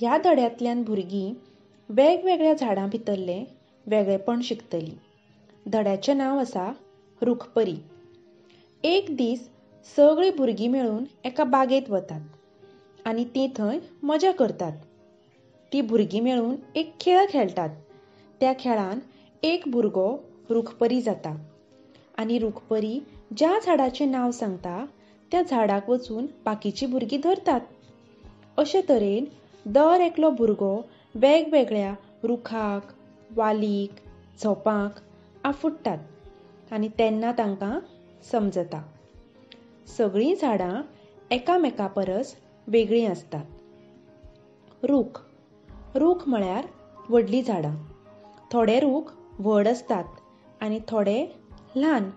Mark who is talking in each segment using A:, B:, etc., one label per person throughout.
A: ह्या धड्यांतल्यान भुरगीं वेगवेगळ्या झाडां भितरलें वेगळेपण शिकतलीं. धड्याचें नांव आसा रुखपरी. एक दीस सगळीं भुरगीं मेळून एका बागेंत वतात आनी तीं थंय मजा करतात. तीं भुरगीं मेळून एक खेळ खेळटात. त्या खेळान एक भुरगो रुखपरी जाता आनी रुखपरी ज्या झाडाचें नांव सांगता त्या झाडाक वचून बाकीचीं भुरगीं धरतात. अशे तरेन दर एकलो भुरगो वेगवेगळ्या रुखाक, वालीक, झोपांक आफुडटात आनी तेन्ना तांकां समजता सगळीं झाडां एकामेका परस वेगळीं आसतात. रूख. रूख म्हळ्यार व्हडलीं झाडां. थोडे रूख व्हड आसतात आनी थोडे ल्हान.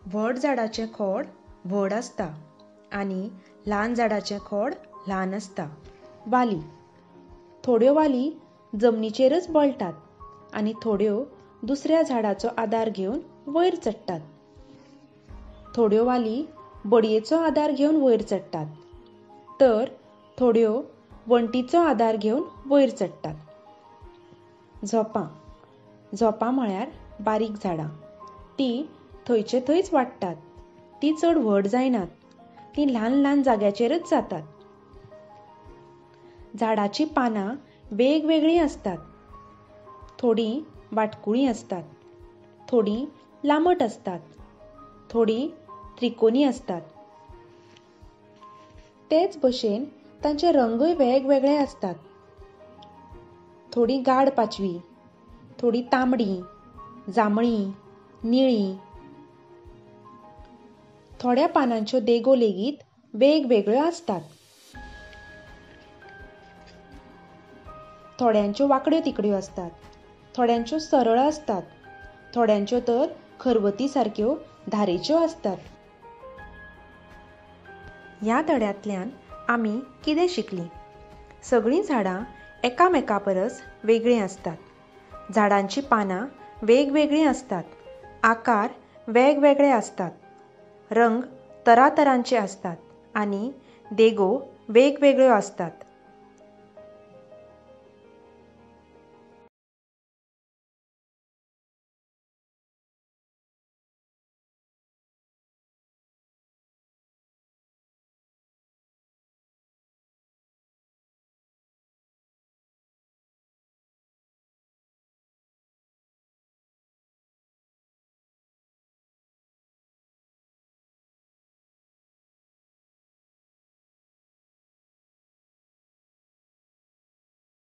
A: व्हड झाडाचें खोड व्हड आसता आनी ल्हान झाडाचें खोड ल्हान आसता. वाली. थोड्यो वाली जमनीचेरच बळटात आनी थोड्यो दुसऱ्या झाडाचो आदार घेवन वयर चडटात. थोड्यो वाली बडयेचो आदार घेवन वयर चडटात तर थोड्यो वण्टीचो आदार घेवन वयर चडटात. झोपां. झोपां म्हळ्यार बारीक झाडां. तीं थंयचे थंयच वाडटात. तीं चड व्हड जायनात. तीं ल्हान ल्हान जाग्याचेरच जातात. झाडाचीं पानां वेगवेगळीं आसतात. थोडीं वाटकुळीं आसतात, थोडीं लांबट आसतात, थोडीं त्रिकोनी आसतात. तेच भशेन तांचे रंगय वेगवेगळे आसतात. थोडीं गाढ पाचवी, थोडीं तांबडी, जांबळी, निळी. थोड्या पानांच्यो देगो लेगीत वेगवेगळ्यो आसतात. थोड्यांच्यो वांकड्यो तिकड्यो आसतात, थोड्यांच्यो सरळ आसतात, थोड्यांच्यो तर खरवती सारक्यो धारेच्यो आसतात. ह्या धड्यांतल्यान आमी कितें शिकलीं? सगळीं झाडां एकामेका परस वेगळीं आसतात. झाडांचीं पानां वेगवेगळीं आसतात. आकार वेगवेगळे आसतात. रंग तरातरांचे आसतात आनी देगो वेगवेगळ्यो आसतात.